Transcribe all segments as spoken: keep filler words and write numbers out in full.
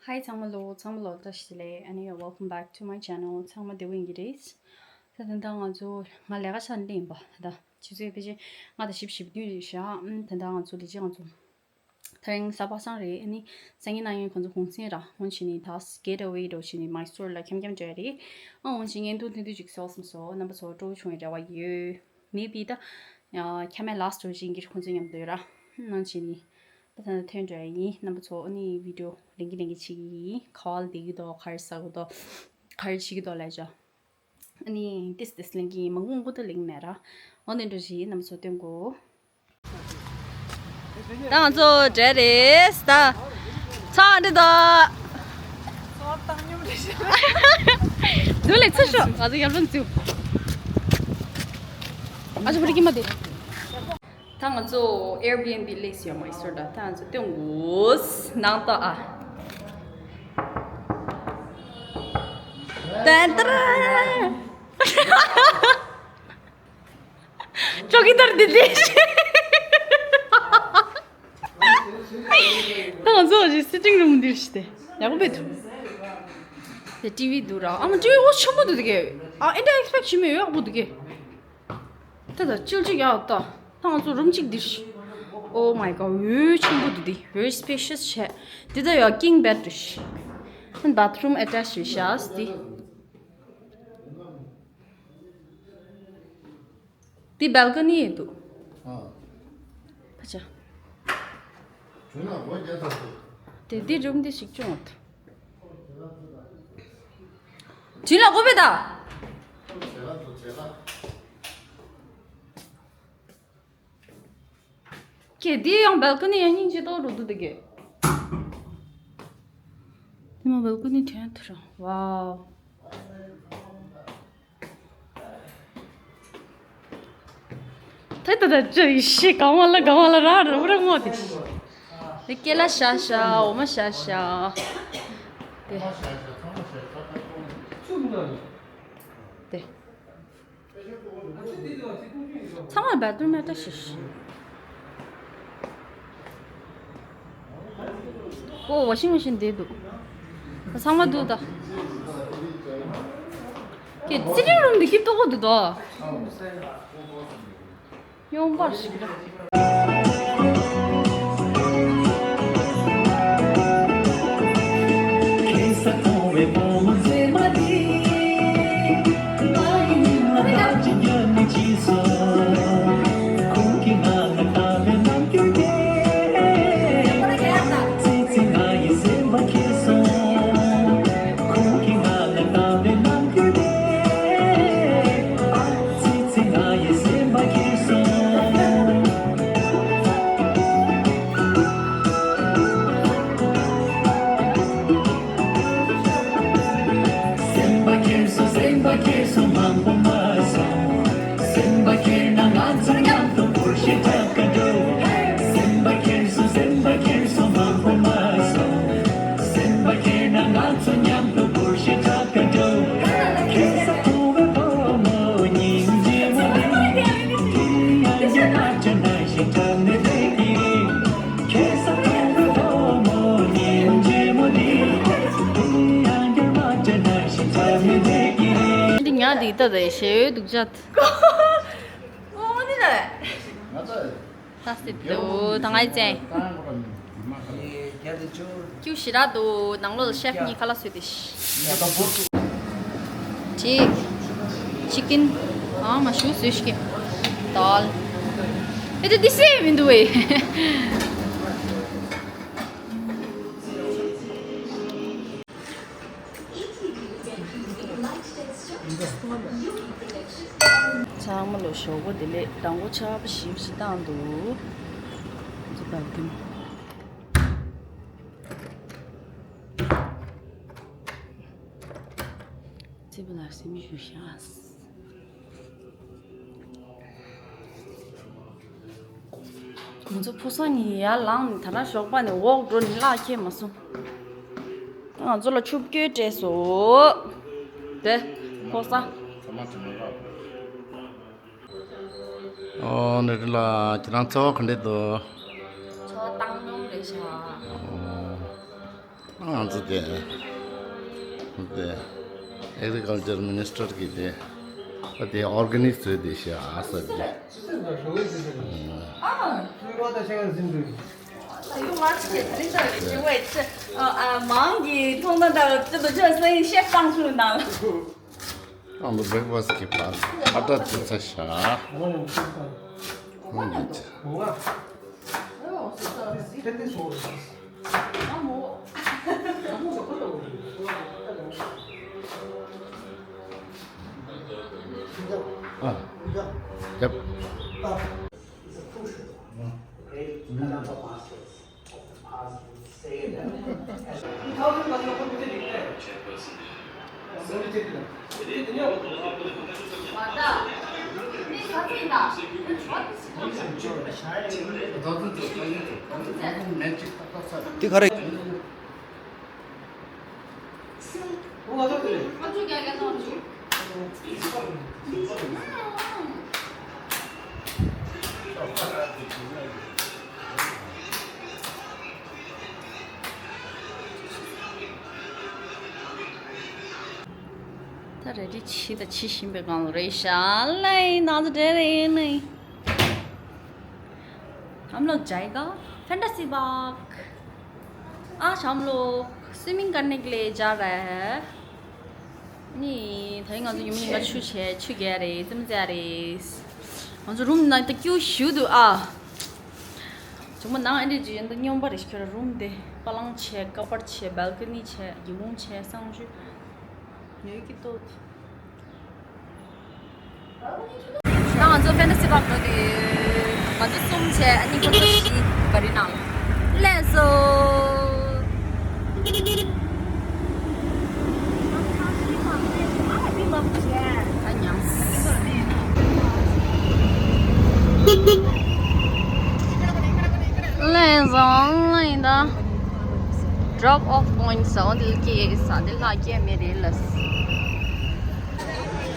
Hi ཚང་མ་ལོ། ཚང་མ་ལོ་བཀྲ་ཤིས་བདེ་ལེགས། ཨ་ནི་welcome back to my channel. ཚང་མ་བདེ་པོ་ཡིན་གྱི་རེད། ད་ད་ལྟ་ང་ཚོ་ང་ལས་ཀ་ཆགས་ནས་སླེབས་ཡིན་པ། ད་ལྟ་ཆུ་ཚོད་ཕལ་ཆེར་ལྔ་དང་བཞི་བཅུ་ཞེ་བདུན་རེད་ཤག་ཨམ། ད་ལྟ་ང་ཚོ་ལས་བྱེད་ང་ཚོ་དེ་རིང་གཟའ་པ་སངས་རེད། ཨ་ནི་སང་ཉིན་གནངས་ཉིན་ཁོང་ཚོ་གུང་སེང་ར། འོ་བྱས་ནས་ད་getaway འདྲ་བྱས་ནས་Mysore ལ་འཁྱམ་འཁྱམ་འགྲོ་ཡ་རེད། ཨ་འོ་བྱས་བརྙན་ཐུང་ཐུང་ཐུང་ཅིག་བཟོས་སོང་། རྣམ་པ་ཚོ་སྤྲོ་པོ་བྱུང་བའི་རེ་བ་ཡོད། Maybe ད་ཁྱམས་པའི་last འདྲ་བྱས་ཀྱི་ཁོང་ཚོ་མཉམ་དུ་ར། ནང་བྱས་ནས་ད་ད་ཐོན་འགྲོ་ཡ་ཡིན། རྣམ་པ་ཚོ་ཨ་ནི་video ལེན་གི་ལེན་གི་བྱེད་ཀྱི་ཡིན། ག་པར་བསྡད་ཀྱི་འདུག་ག་རེ་ཟ་གི་འདུག་ག་རེ་བྱེད་ཀྱི་འདུག་ལབ་བྱས། ཨ་ནི་ཏིས་ཏིས་ལེན་གྱི་ཡིན། མང་པོ་མང་པོ་ད་ལེན་གྱི་མེད་ར། འོ་དེ་འདྲ་ཞིག་རྣམ་པ་ཚོ་སྟོན་གོ། ད་ང་ཚོ་འགྲོ་རེད་ད། ཚང་འདི་ད། ཚོར་བཏང་སྙོམས་རེད་ཤག་དུ་ལས་ཚུར་ཤོག་ང་ཚོ་ཡར་ལོན་ཚུ། ཨ་ཅོ་བུ་རི་ཀི་མ་དེ། ད་ང་ཚོ་Airbnb སླེབས་ཡོད་མ་ཡིན་སོ། ད་ད་ང་ཚོ་སྟོན་དགོས་ནང་ལྟ་ཨ། ཏན་ཏན། ཅོ་གི་ཏར་འདི་འདི། ད་ང་ཚོ་ཅིག་sitting room འདིར་ཞིག་སྟེ། ཡག་པོ་འདུག་དེ་ཊི་ཝི་འདུག་ར། ཨ་མ་ཊི་ཝི་འོ་ཆེན་པོ་འདུག་དེ་གས། ཨ་ཨེ་འདྲ་expect བྱས་མེད། ཡག་པོ་འདུག་གས། ད་ད་ཅིལ་ཅིག་ཡག་ད། ད་ང་ཚོ་རུམ་གཅིག་འདིར་ཞིག Oh my god འོ་ཆེན་པོ་འདུག་དེ། Very spacious བྱས། འདི་ད་ཡ་king bed རེད་ཤག bathroom attached རེད་ཤག་དེ། འདི་balcony ཡིན་འདུག་ཨ། ཕ་ཆ། དྲིན་ལ་སྒོ་རྒྱག་ཐུབ་འདུག་དེ་འདི་རུམ་འདི་ཞིག་ཅུང་འོང་། དྲིན་ལ་སྒོ་ཕྱེ་ད། ཁྱེད་འདི་ཡང་balcony ཡང་སྙིང་རྗེ་ཏོག་རུ་འདུག་དེ་གས། དེ་མ་balcony དྲན་ཐུབ་ར། Wow ད་ད་ད་ཅི་ཡི་ཤི་གང་བ་ལ་གང་བ་ལ་ར་ར་ར་ངོ་དེ། དེ་སྐེ་ལ་ཤ་ཤ་འོ་མ་ཤ་ཤ། དེ། དེ། ཚང་མ་bathroom attached ཤིག་ཨོ་washing machine འདི་འདུག་ཚང་མ་འདུག་ད། ཁྱེད་sitting room འདི་སྐྱིད་པོ་འདུག་ད། ཡོང་པར་ཞིག་ར། སེམས་པ་ཁྱེར་སོང་། སེམས་པ་ཁྱེར་སོང་མང་པོ་མ་སོང་། སེམས་པ་ཁྱེར་ན་ང་ཚོ་མཉམ་དུ་འཕུར་ཤེས་ཐག་ག་འགྲོ། སེམས་པ་ཁྱེར་སོང་། སེམས་པ་ཁྱེར་སོང་མང་པོ་མ་སོང་། སེམས་པ་ཁྱེར་ན་ང་ཚོ་མཉམ་དུ་འཕུར་ཤེས་ཐག་ག་འགྲོ། ཁྱེད་ས་ཐུ་བ་བོ་མོ་སྙིང་རྗེ་མོ་འདི། དེ་ཡང་ཉི་མ་ཆ་ན་ཞིག་ཐ་མེ་དེ་གི་རེད། ཁྱེད་ས་ཐུ་བ་བོ་མོ་སྙིང་རྗེ་མོ་འདི། དེ་ཡང་ཉི་མ་ཆ་ན་ཞིག་ཐ་མེ་དེ་གི་རེད། འདི་ཉག་འདི་ད་དེ་ཞེ་ཡོད་འདུག་ཅག་ཨོ་འདི་ད། ད་སི་ཏུ་ད་ང་ཡི་ཙན། ཀྱུ་ཞི་ར་དུ་ནང་ལོགས་ལ་ཤེཕ་གཉིས་ཁ་ལག་བཟོས་ཏེ། ཅིག་ཅི་ཀིན། ཨ་མ་ཞུ་བཟོས་ཤིག་དཱལ། ཨེ་དེ་དེ་སེ་མི་འདུག་ཨེ། ཚང་མ་ལོ་ཞོགས་པ་བདེ་ལེགས། དང་པོ་ཆར་པ་ཞིབ་ཞིབ་བཏང་འདུག་ཚོ་བར་དུ། ཚེ་བ་ལ་སེམས་ཞུ་ཤག་ང་ཚོ་ཕོ་གསར་གཉིས་ཡར་ལངས་ནས་ད་ལྟ་ཞོགས་པ་ནས་ཝོག་འགྲོ་ནས་གླགས་ཁེལ་མ་སོང་། ང་ཚོ་ལ་ཆུ་བསྐོལ་སྤྲད་སོང་། དེ་ཕོ་གསར། ཨོ་ནི་རི་ལ་ཁྱེད་རང་ཚོ་ག་འདྲས་འདུག་ཚོ་བཏང་སྙོམས་རེད་ཤག་ང་ཚོ་དེ་དེ་Agriculture Minister གི་དེ་དེ་organic བཟོས་དེ་ཤ་ཨ་ས་དེ། ཡོང་མ་ཆེ་དེ་ལྟར་ཞུ་བའི་ཆེ་ཨ་མང་གི་མཐོང་ན་འདྲ་བ་ཅི་དུ་ཆོས་སེང་ཤེས་གཙང་ཤུ་ནང་། ཨ་ལོ་breakfast གི་པར་ཨ་ཏྲ་ཙི་ཚ་ཤ། ཧོ་ནི་ཅི། ཨ། རྒྱབ། འདི་ག་རེ། ད་རེ་ཌི་བྱེད་དང་བྱེད་བཞིན་པའི་སྒང་ལ་རེད་ཤག་ལེ་ནང་དུ་འདྲེ་རེ་ནི། हम लोग जाएगा fantasy park. आज हम लोग स्विमिंग करने के लिए जा रहे हैं। ནི་ད་ང་ཚོ་ཡུམ་ཡིན་པ་ཆུ་བྱས་ཆུ་རྒྱག་རེད་རྩེད་མོ་རྩེ་རེད། ང་ཚོ་རུམ་ནང་ད་སྐྱིད་པོ་ཞེ་པོ་འདུག་ཨ། ཚང་མ་ནང་ཨེ་འདྲ་ཅིག་ཡིན་ད་སྨྱོན་པ་རེད་ཤག་ཁྱོད་རང་རུམ་དེ་པ་ལང་བྱས་ཀ་པར་བྱས་བལ་ཀ་ནི་བྱས་སྒེའུ་ཁུང་བྱས་གསང་སྤྱོད་ཡོད་ཀྱི་ཏོ། ད་ང་ཚོ་ཕེན་ཏ་སི་པཱག་འགྲོ་དུས་ང་ཚོ་གསུམ་བྱས་ཨ་ནི་ཁོ་ཚོ་བཞི་ག་རི་ནང་སླེབས་སོང་། ལན་བཟང་ཡིན་ད། Drop off point ཟེར་བ་འདི་ལ་སྐྱེལ་ས་འདི་ལ་སྐྱེལ་མི་རེད་ལ།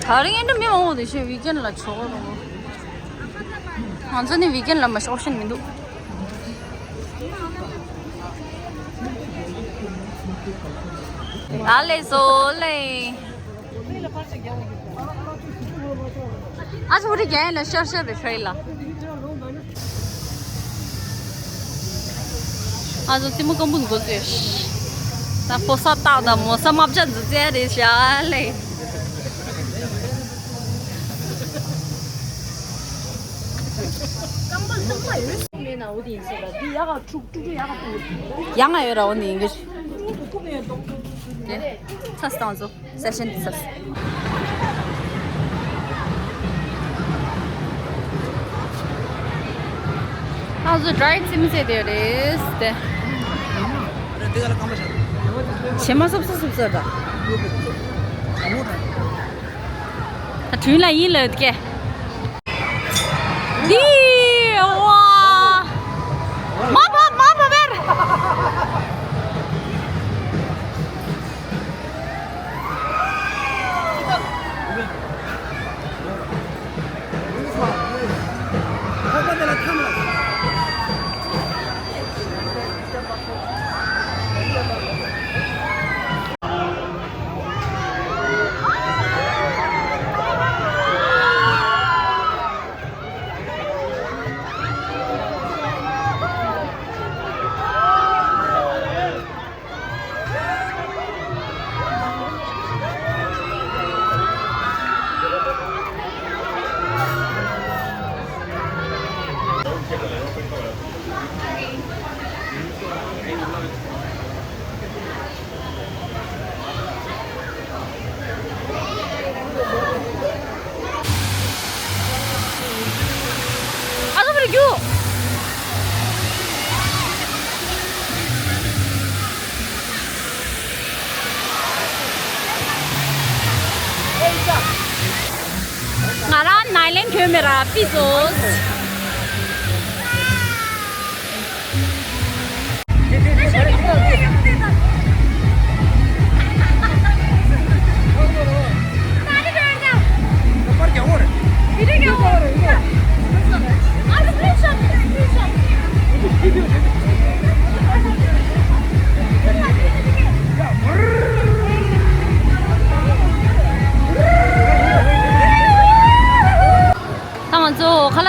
ད་རིང་ཨེ་འདྲ་མི་མང་པོ་འདུག་ཤོད་ཝིག་ཨེན་ལ་ཆོག་རོགས། ང་ཚོ་ནི་ཝིག་ཨེན་ལ་མ་ཤོག་ཨོབ་ཤན་མི་འདུག་ཨ་ལེ་སོ་ལེ། ཨ་ཚོ་རི་རྒྱལ་ལ་ཤར་ཤར་བའི་ཧྲེ་ལ། ཨ་ཚོ་ལྟད་མོ་སྐམ་པོ་འགོ་ཚུགས། ད་ཕོ་གསར་སྟག་དང་མོ་གསར་རྨ་བྱ་འཛུགས་ཚེ་རེད་ཤག་ལེ། སྐམ་པོ་སྐམ་པོ་ཡོད་མེད་ན་འོ་དེ་ཡིན་ཟེར་ལ་འདི་ཡག་ག་འཁྲུག་འཁྲུག་འཁྲུག་ཡག་ག་འཁྲུག་ཡང་ང་ཡོད་ར་འོ་ནི་ཡིན་གི། འཁྲུག་འཁྲུག་འཁྲུག་ཡང་གཏོང་གཏོང་གཏོང་གཏོང་ཡང་རེད། ཚ་སྟངས་ཚོ། སེ་ཤན་འདི་ཚ། ཨ་ཟོ་ཌ་རའི་ཙི་མི་ཟེར་དེ་རེད་དེ། བྱེ་མ་སོབ་སོབ་སོབ་སོབ་ད། ད་དྲུང་ལ་ཡིན་ལ་ཡོད་ཀྱེ། འདི་ཝ། མ་ཕབ་མ་ཕབ་པར། ཨ་ལོ་བར་རྒྱུ། ང་རང་ནའི་ལན་གྱོན་མེད་ར་པི་ཙོ།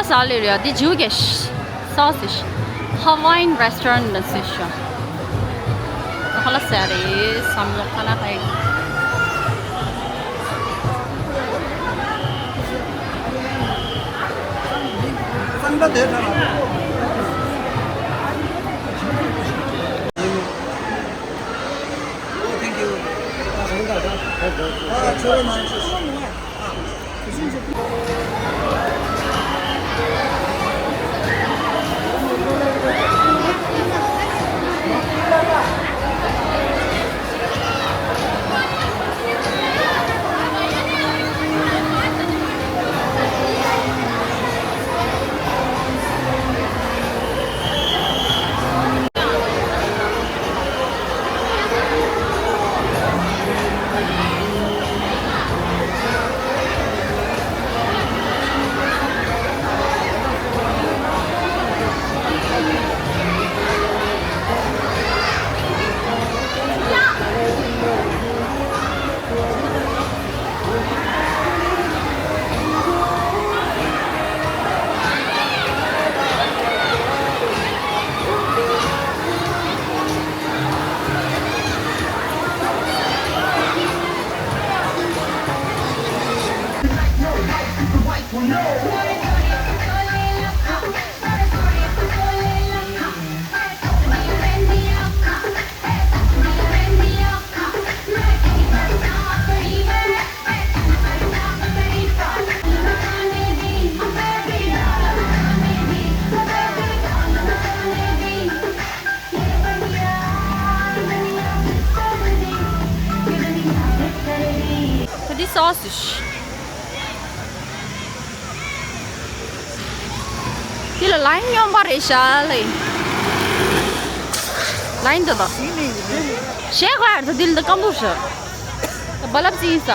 ས་ལེ་རེད་ཡ། འདི་ཇིའུ་གེ་ཤ་སོ་སི་ཤ་Hawaiian restaurant ནས་སི་ཤ་ཧ་ལ་ཟེར་རེད་བསམ་བློ་ཁ་ན་ཧའི། ད་འདི་སོ་སི་ཤ། འདི་ལ་ལའིན་སྙོམས་པ་རེད་ཤག་ལེ། ལའིན་འདི་དང་། ཞེ་ག་ཡར་ད་འདི་ལ་ད་སྐམ་པོ་ཤག་ད་རྦ་རླབས་ཅིག་ཡིན་ས།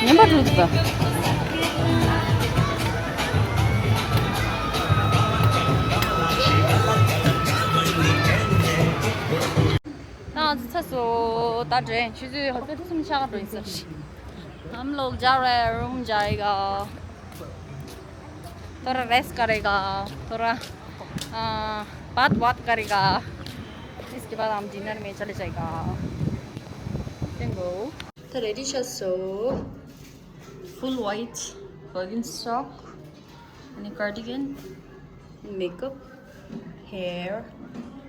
ཉན་པ་འགྲོ་ཐུབ་པ། ད་ང་ཚོ་ཚར་སོང་། ད་འདྲེན་ཆུ་ཚོད་ཧ་ཙམ་གསུམ་ཆགས་འགྲོ་ཡིན་ས་རེད། हम लोग जा रहे हैं, रूम जाएगा। थोड़ा रेस्ट करेगा, थोड़ा, आ, बात बात करेगा। इसके बाद हम डिनर में चले जाएगा। Then go. ད་རེ་ཌི་ཆགས་སོང་། Full white Birkenstock, any cardigan, makeup, hair,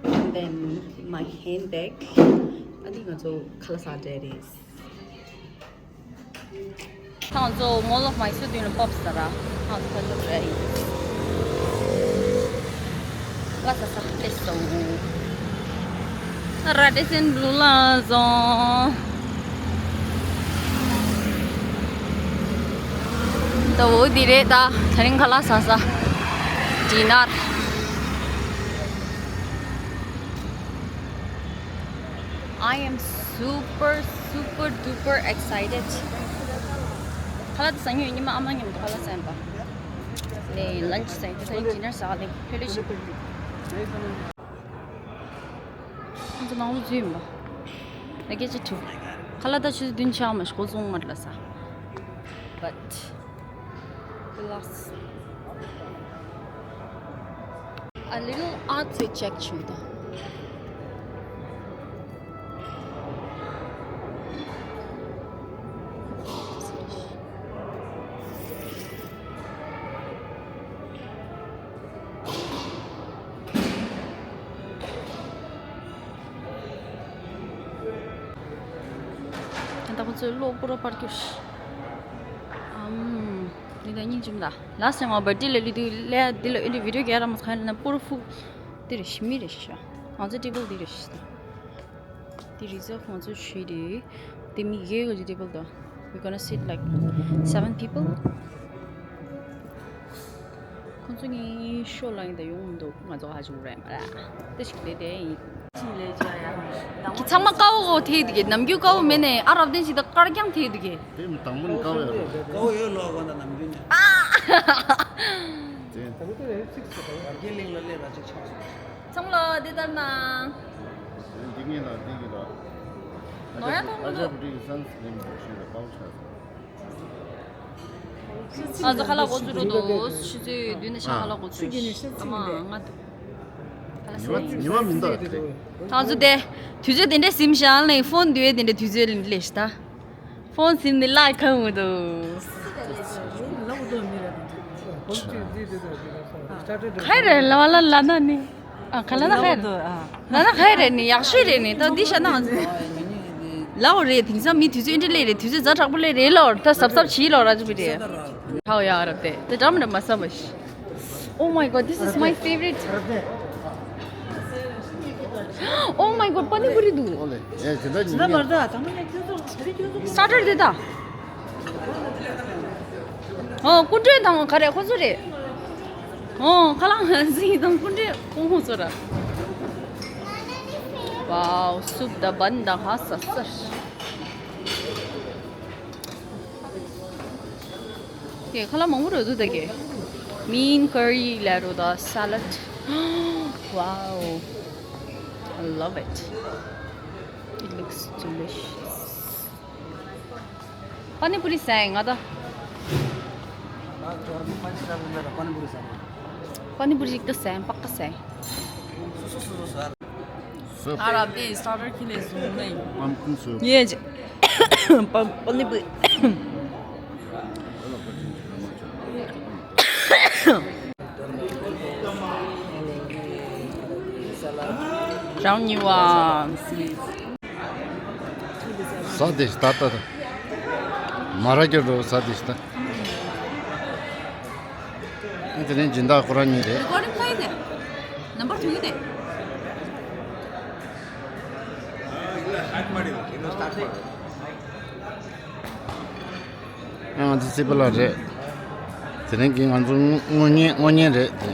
and then my handbag. ཨ་ནི་ང་ཚོ་ཁ་ལག་ཟ་འགྲོ་རེད། ང་ཚོ་Mall of Mysore དུས་ལ་ཕོབ་ས་ར། ང་ཚོ་ཕ་ཚོ་རེད། ལ་ས་ས་ཏེ་སོ། Radisson Blu ལ་སོང་། ད་འོ་འདི་རེད་ད། དེ་རིང་ཁ་ལག་ཟ་ས། Dinner. I am super super duper excited. ཁ་ལག་དེ་ཟ་ཉོས་ཉི་མ་ཨ་མ་མཉམ་དུ་ཁ་ལག་ཟ་ཡིན་པ། ལེ་lunch ཟ་ཡིན་དེ་ད་ཡིན་dinner ཟ་ལེ་ཕེ་ལེ་ཞིག་ང་ཚོ་ནང་ལོ་རྫུས་ཡིན་པ། ལེ་སྐད་ཆ་དྲིས། ཁ་ལག་ད་ཆུ་ཚོད་བདུན་ཆགས་མ་ཤི་ཁོ་ཚོ་ངར་ལ་ཟ། But Relax. A little outfit check བྱུང་ད། ད་ཁོ་ཚོའི་གློག་པུ་ར་པར་རྒྱུ་ཤི། ཨམ། འདི་ སྙིང་རྗེ་མོ་ད། ལ་སེ་ང་བར་ཏི་ལ་ལི་དུ་ལེ་འདི་ལ་ཨི་འདི་བི་ཌིའོ་ག་ར་མ་ཁ་ན་པུར་ཕུག་དེ་རེ་ཤི་མི་རེ་ཤི་ང་ཚོ་ཊེ་བལ་དེ་རེ་ཤི་ད། དེ་རི་ཛརབ་ང་ཚོ་ཤི་དེ་དེ་མི་གེ་གི་ཊེ་བལ་ད། We're gonna sit like seven people. ཁོང་ཚོ་ངའི་ཤོ་ལ་ཡིན་ད་ཡོང་མི་འདུག་ང་ཚོ་ཧ་ཅང་རེད་མ་ར་དེ་ཞིག་ལས་དེ་ཡིན། ཁྱི་ཚང་མ་ཀ་བོ་ཀ་བོ་ཐེ་འདུག་གི་ནམ་རྒྱུན་ཀ་བོ་མེད་ནས་ཨ་རབ་དན་ཞིག་ད་དཀར་རྐྱང་ཐེ་འདུག་གི་དེ་མི་དང་པོ་ནི་ཀ་བོ་ཡོད་རེད། ཀ་བོ་ཡོད་ལོ་གོ་ན་ནམ་རྒྱུན་ནས། དེ་ད་གི་དེ་རེད་ཚིག་སོ་ཡར་རྒྱས་གླིང་ལ་སླེབས་ལ་ཅིག་ཆགས་སོང་། ཚང་མ་ལ་འདི་ལྟར་ན། འདི་ངེད་ལ་འདི་གི་ལ། ནོ་ཡ་ཐོང་ཨ་ཅག་བུ་ཏི་སན་སི་ལེམ་ཞུས་ལ་པའོ་ཆགས་སོང་། ཨ་ཙི་ཁ་ལག་འགོ་ཚུགས་འགྲོ་འདུག་ཆུ་ཚོད་བདུན་ནས་ཤ་ཁ་ལག་འགོ་ཚུགས། ཨ་མ་ང་དུ། ཉི་མ་ཉི་མ་མི་འདུག་ད་ཚོ་དེ། དུས་ཚོད་དེ་འདྲས་ཟིན་བཞག་ལས་ཕོན་འདུས་དེ་འདྲས་དུས་ཚོད་ལས་ཤི་ད། ཕོན་ཟིན་ནི་ལ་ཁང་མི་འདུག་ཁ་རེ་ལ་བ་ལ་ལ་ན་ནི། ཨ་ཁ་ལ་ན་ཁ་རེ། ལ་ན་ཁ་རེ་ནི་ཡག་ཤོས་རེད་ནི་ད་འདི་ཤ་ན། ལའོ་རེད་དེང་སང་མི་དུས་ཚོད་འདི་ལས་རེད། དུས་ཚོད་ཛ་དྲག་པོ་ལས་རེད་ལོ། ད་གཟབ་གཟབ་བྱིས་ལོ་ར་ཅུ་པི་རེད། ཧའོ་ཡ་རབ་དེ་དེ་འདྲ་མི་འདྲ་མ་ས་བ་ཤི། Oh my god, this is my favorite. Oh my god, pani puri du. ཨོ་ལེ། ཨེ་ཇི་འདྲ་ཉིན་ཉིན། སི་ཊར་ཊར་དེ་ད། ཨོ་སྐུ་མགྲོན་དང་ག་རེ་ཁོ་ཚོ་རེད། ཨོ་ཁ་ལག་ཟིན་དང་སྐུ་མགྲོན་ཁོང་ཁོ་ཚོ་ར། Wow, soup ད་བན་ད་ཧ་ས་ས། དེ་ཁ་ལག་མང་པོ་རེད་འདུག་ད་གི་མིན་ཀ་རི་ལ་རོ་ད་salad. Wow, I love it. It looks delicious. པ་ནི་པུ་རི་ཟ་ཡིན་ང་ད། པ་ནི་པུ་རི་ཞིག་ད་ཟ་ཡིན་པག་ཀ་ཟ་ཡིན། སོབ། ཨ་རབ་དེ་སི་ཊར་ཊར་ཁི་ལས་བཟུང་ནས། པམ་ཀིན་སོབ། ཡེ་ཇི། པ་པ་ནི་པུ། ཞའོ་ཉི་ཝ། ཟ་དེ་ཞིག་ད་ལྟ་ད། མ་ར་རྒྱབ་འགྲོ་ཟ་དེ་ཞིག་ད། ཨ་དེ་རིང་སྦྱིན་བདག་ཁོ་རང་གཉིས་རེད། རི་ཀོར་ཌིང་ཁ་ཡི་དེ། ནམ་བར་ཐུག་ཡི་དེ། ང་ཚོ་སྲིད་པ་ལགས་རེད། དེ་རིང་གི་ང་ཚོ་དངོས་གཉེན་དངོས་གཉེན་རེད་དེ།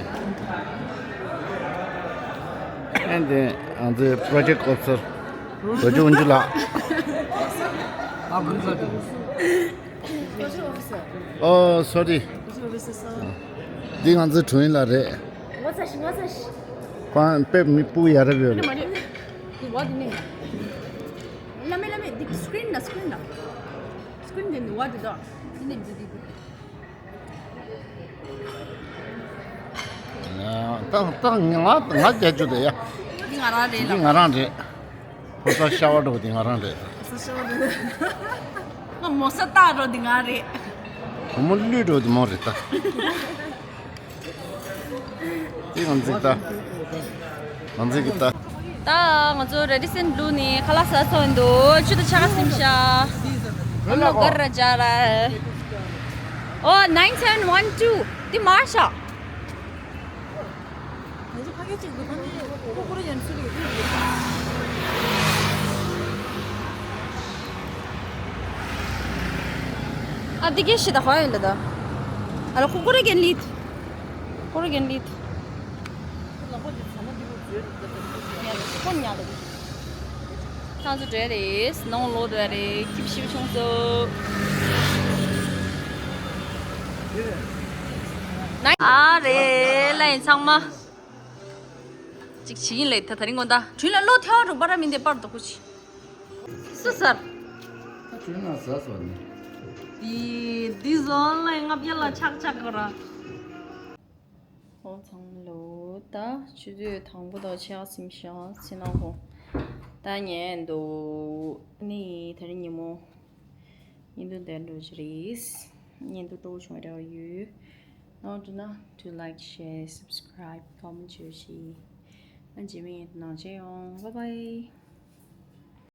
ཨ་འདི་ང་ཚོའི་པྲོ་ཇེཀ་ཨོ་ཕི་སར་རྡོ་རྗེ་དབོན་ཇུ་ལགས། ཨོ་སོ་རི། འདི་ང་ཚོའི་དྲུང་ཡིག་ལགས་རེད། ཁོང་དཔེ་མི་སྤུ་ཡ་རབས་ཡོད་རེད། ད་ད་ང་ང་རྒྱལ་རྒྱུ་དེ་ཡ། འདི་ང་རང་རེད་ལ། འདི་ང་རང་རེད། ཕོ་གསར་ཤ་བ་འགྲོ་འདི་ང་རང་རེད། ཕོ་གསར་ཤ་བ་འགྲོ། ང་མོ་ས་རྟགས་འགྲོ་འདི་ང་རེད། བུ་མོ་གླུད་འགྲོ་འདི་མོ་རེད་ད། འདི་ང་ཚིག་ད། ང་ཚིག་གི་ད། ད་ང་ཚོ་རེ་ཌི་སན་བླུགས་ནས་ཁ་ལག་ཟ་ཚར་འདུག་ཆུ་དང་ཕྱེད་ཀ་ཟིན་ཤག་ཨ་མ་གར་ར་ཇ་ར། ཨོ་nine seven one two འདི་མར་ཤག་ང་ཚོ་ཕ་གི་གཅིག་འདུག་ཕ་གི་ཀུ་ཀུ་རེ་ཡན་སུ་རེད། ཨ་འདི་གའི་ཤི་ད་ཧ་ཡོད་ལ་ད། ཨ་ལ་ཀུ་ཀུ་རེ་གན་ལིད། ཀུ་ཀུ་རེ་གན་ལིད། ཁོ་ཉལ་ལ། ཁྱེད་ཚོ་འདྲ་རེད། ནང་ལོག་འདྲ་རེད། ཁྱིམ་ཤིབ་ཆུང་སོ། ཨ་རེད་ལ་ཡིན་ཚང་མ། ཅིག་བྱིན་ལེ་ད་ད་རིང་དགོང་དག་དྲུང་ལ་ལོ་ཐེ་བ་རུ་པ་ར་མིན་དེ་པར་དོ་ཁུ་ཆི། སུ་སར། ད་དྲུང་ན་ཟ་སོ་ནི། དེ་དེ་བཟོ་ལ་ལྔ་བརྒྱ་ལ་ཆག་ཆག་གོ་ར། ཨོ་ཚང་ལོ་ད་ཆུ་ཚོད་དང་པོ་དང་ཕྱེད་ཀ་ཟིན་ཤག་ཕྱི་ནང་ཁོང་ད་ཉལ་འདུག་ནི་དེ་རིང་ཉིན་མོ་བརྙན་ཐུང་དེ་འགྲོ་གི་རེད། བརྙན་ཐུང་སྤྲོ་པོ་བྱུང་བའི་རེ་བ་ཡོད། ནང་འགྲོ་ན་to like, share, subscribe, comment བྱོས་ཤིག་ཨ་རྗེས་མའི་བརྙན་ཐུང་ནང་མཇལ་ཡོང་། Bye bye.